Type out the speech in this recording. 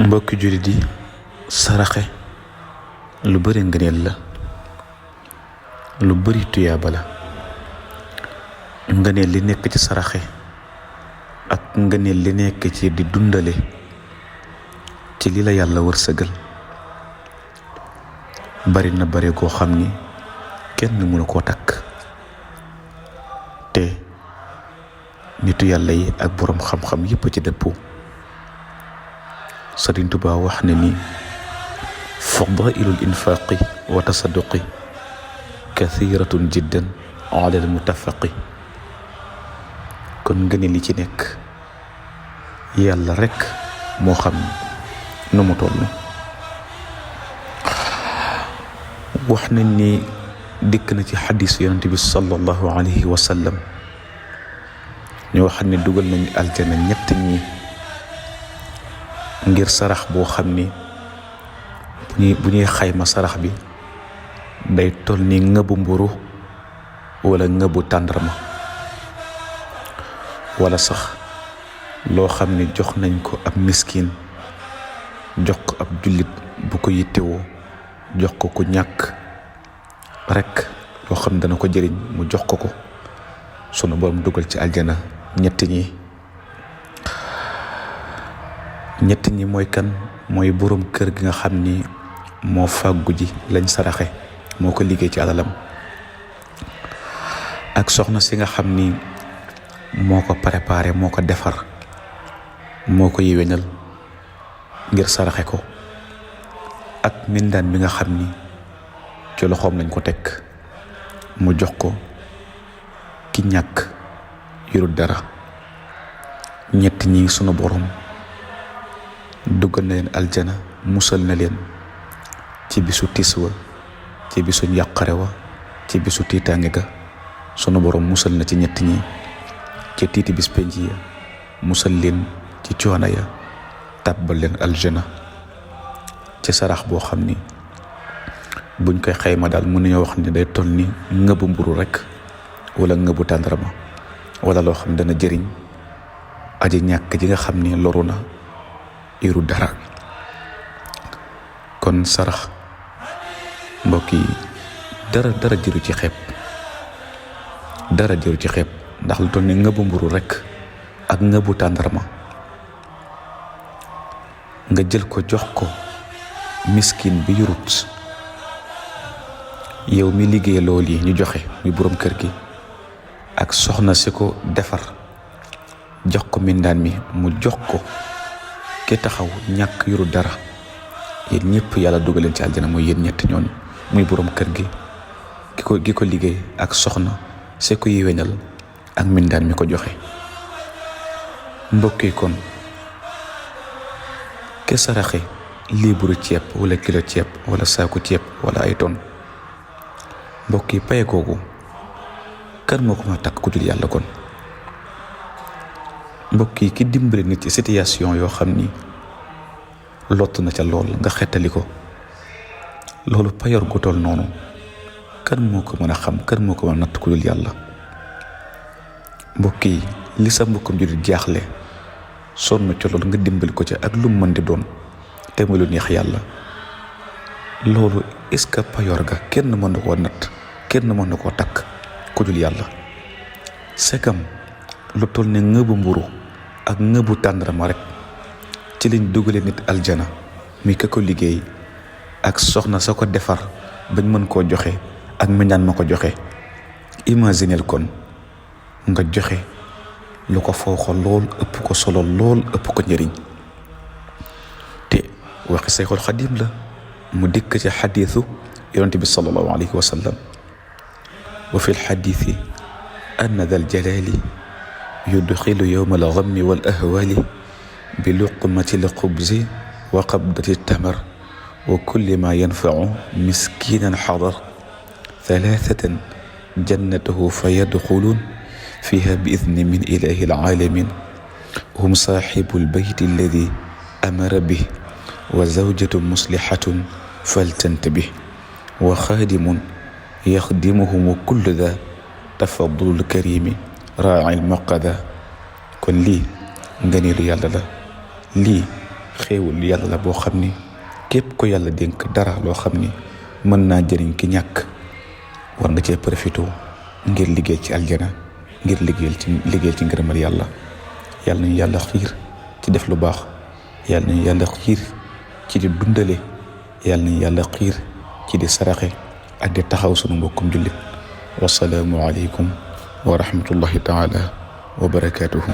mbokki jullit yi saraxe lu bari ngëneel la, lu bari tuyaaba la. ngëneel li nekk ci saraxe ak ngëneel li nekk ci di dundale ci li la yàlla wërsëgal bari na bari koo xam ni kenn mënu koo takk. te nitu yàlla yi ak boroom xam-xam yépp ci dëppoo. Sëriñ Tuubaa wax ne ni fadaa'ilul infaaqi wa tasadduqi kathiratun jiddan ala al muttafaqi. kon ngëneel li ci nekk yàlla rekk moo xam nu mu toll. wax nañ ni dikk na ci xadiis yonent bi sallallahu alayhi wa sallam ñu wax ne dugal nañu aljana ñett ñi ngir sarax boo xam ni bu ñuy xayma sarax bi day toll ni ngëbu mburu wala ngëbu tàndarma, wala sax loo xam ni jox nañ ko ab miskin, jox ko ab jullit bu ko yittewoo, jox ko ku ñàkk rekk loo xam dana ko jëriñ mu jox ko sunu borom dugal ci aljana ñett ñi mooy kan? mooy boroom kër gi nga xam ni moo fàggu ji lañ saraxe, moo ko liggéey ci alalam, ak soxna si nga xam ni moo ko préparé, moo ko defar, moo ko yéwénal ngir saraxe ko, ak mindaan bi nga xam ni ci loxoom lañ ko teg mu jox ko ki ñàkk yorul dara. ñett ñi sunu borom duggal na leen aljana, musal na leen ci bisu tiis wa, ci bisu njàqare wa, ci bisu tiitaange ga. sunu borom musal na ci ñett ñi ci tiiti bis penc ya, musal leen ci coono ya, tàbbal leen aljana ci sarax boo xam ni buñ koy xayma daal mën nañoo wax ni day toll ni ngëbu mburu rekk wala ngëbu tàndarma, wala loo xam dana jëriñ aji ñàkk ji nga xam ni loru na iru dara. kon sarax mbokk yi dara jëru ci xeeb, dara jëru ci xeeb, ndax lu toll ni ngëbu mburu rekk ak ngëbu tàndarma nga jël ko jox ko miskin bi yurut, yow mi liggéey lool yi ñu joxe muy boroom kër gi, ak soxna si ko defar jox ko mindaan mi mu jox ko ki taxaw ñàkk yoru dara. yéen ñëpp yàlla dugal leen ci aljana, mooy yéen ñett ñooñu, muy boroom kër gi gi ko liggéey ak soxna si ko yéwénal ak mindaan mi ko joxe. mbokk yi kon ke saraxe liiburu ceeb wala kilo ceeb wala saaku ceeb wala ay ton, mbokk yi paye kooku kan moo ko ma takk ku dul yàlla. kon mbokk yi ki dimbali nit ci situation yoo xam ni lott na ca lool nga xettali ko, loolu payor gu toll noonu kan moo ko mën a xam, kan moo ko mën a natt ku dul yàlla. mbokk yi li sa mbokkam jullit jaaxle sonn ca loolu nga dimbali ko ca ak lu mu mën di doon te muy lu neex yàlla, loolu est-ce que payor ga kenn mën na koo natt, kenn mën na koo takk ku dul yàlla. sekam lu toll ne ngëbu mburu ak ngëbu tàndarma rek ci liñ dugale nit aljana, muy ka ko liggéey ak soxna sa ko defar bañ mën koo joxe ak mindaan ma ko joxe. imagineel kon nga joxe lu ko fooxo lool, ëpp ko solo lool, ëpp ko njëriñ. te waxi Sayxul Xadiim la mu dikk ci xadiisu yonent bi sallallahu alayhi wa sallam. wa fi lxadiisi anna dal jalaali yudxilu yowma algammi wal ahwaali bi luqmati lxubzi wa qabdati tamar wa kulli ma yanfacu miskinan xadar thalathatan jannatahu fa yadxuluun fiha bi idni min ilahi alcaalamin hum saaxibu albeyti alladi amara bih wa zawjatu muslixatun faltantabih wa xaadimun yaxdimuhum wa kullu daa tafadulul karimi raa'il muqada. kon lii ngëneelu yàlla la, lii xéewul yàlla la boo xam ni képp ko yàlla dénk dara loo xam ni mën naa jëriñ ki ñàkk war nga cee profité ngir liggéey ci aljana, ngir liggéeyal ci ngërëmal yàlla. yàlla nañu yàlla xiir ci def lu baax, yàlla nañu yàlla xiir ci di dundale, yàlla nañu yàlla xiir ci di saraxe ak di taxaw sunu mbokkum jullit. wasalaamu aleykum wa rahmatullahi taala wa barakaatuhu.